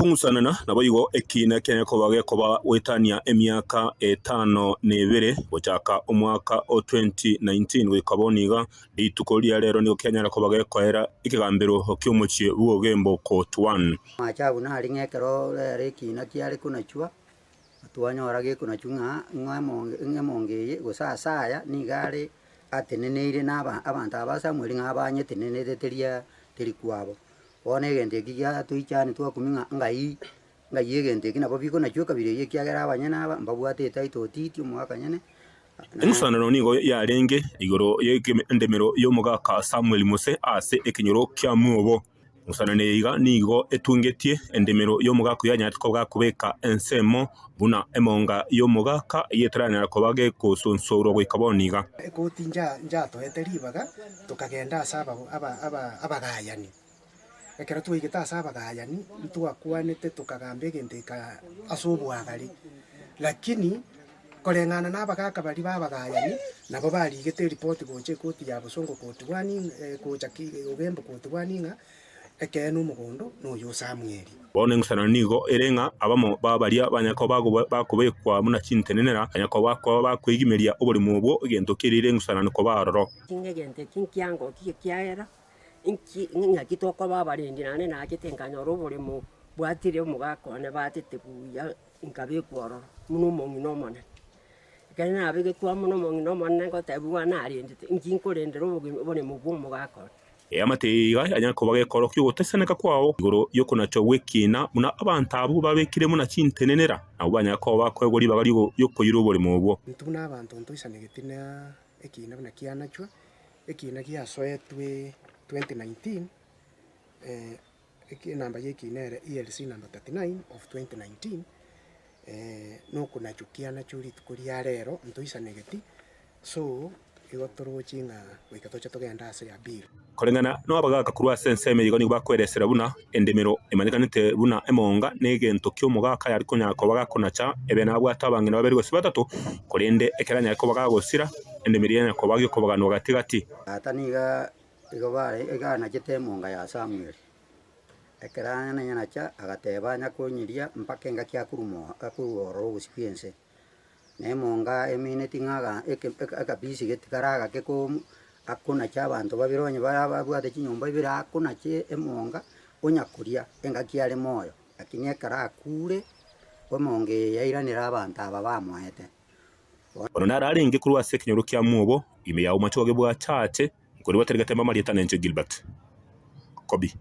Okong'usanana naboigo ekiina kiane koba gekoba goetania emiaka etano na ebere gochaka omwaka o 2019 goika bono iga, rituko ria rero nigo kianyara koba gekoera ekegambero ki'omochie bw'Ogembo Court One. Amache buna aria ng'a ekero rero ekiina kiare konachwa, twanyora gekonachwa ng'a ng'a emonge ng'a emonge eye gose ase aya nigo are ateneneire na aba abanto aba Samuel ng'a abanyetenenerete teria teri kwabo. Bono egento eki giatoichani twakumia ng'a ng'ai ng'ai egento eki nabo bikonachwa ekabira eyio ekiagera abanyene aba mbabwate etitle deed omogaka nyene. Emechando nigo yarenge igoro y'endemero y'omogaka Samuel Mose ase ekenyoro kia Muobo. Emechando eye iga nigo etungetie endemero y'omogaka oyio yanyarete koba gakobeka ensemo buna emonga y'omogaka eyio etaranyara koba gekosonsorwa goika bono iga. Ekoti njatoete ribaga, tokagenda ase abagayani. Ekero twaigete ase abagayani, ntwakwanete tokagamba egento eke ase oboagare, lakini koreng'ana na abagaka baria ba abagayani, nabo barigete eripoti gocha ekoti ya bosongo court one gocha ki ogembo court one ng'a ekeene omogondo noyo o Samueli. Bono eng'usanano nigo ere ng'a abamo ba baria banyare koba bakobekwa buna chintenenera, banyare koba bakoigimeria oborimo obwo, egento kerire eng'usanano koba aroro. Egento eki nkiangokia ekiagera Inki ng'aki tokoba abarendi naende nachete nkanyora oboremo bwatire omogaka one batete buya nkabekwa ororo buna omong'ina omonene. Ekero nabegetwe amo na omong'ina omonene ngotebiwa narendete, inki nkorendera obogima oboremo bwa omogaka one. Eamate eye iga yanyare koba gekorokia ogoteseneka kwao igoro y'okonachwa gw'ekiina, buna abanto abwo babekire buna chintenenera, nabwo banyare koba bakoegwa ribaga ri'okoira oboremo obwo. Intwe buna abanto ntoisanegeti na ekiina buna kianachwa, Ekiina giasoetwe 2019, enamba y'ekiina ere ELC number 39 of 2019, nokonachwa kianachwa rituko ria rero ntoisanegeti, so igo toroche ng'a goika toche togende ase appeal. Koreng'ana nabagaaka korwa ase ensemo eye igo nigo bakoeresera buna endemero emanyekanete buna emonga negento ki'omogaka ayare konyara koba gakonacha ebe nabwate abang'ina babere gose batato, korende ekero anyare koba gagosira, endemero yanyara koba gekobaganwa gati gati. Tata nigo igo bare iga anachete emonga ya Samuel, ekero anyenacha agateba anya konyeria mpaka engaki akorwa mo akorwa ororo obosio bwa ense. Na emonga emineti ng'a aga eke eke akabisi gete kare agake ko akonacha abanto babere onye bare babwate chinyomba ibere akonache emonga onya koria engaki are moyo, lakini ekero akure, emonga eye yairanera abanto aba bamoete. Bono naro arenge korwa ase ekenyoro kia Mwobo, ime ya Omochoge bwa Chache, nkorigwa tari getembe amarieta nenche Gilbert Kobi.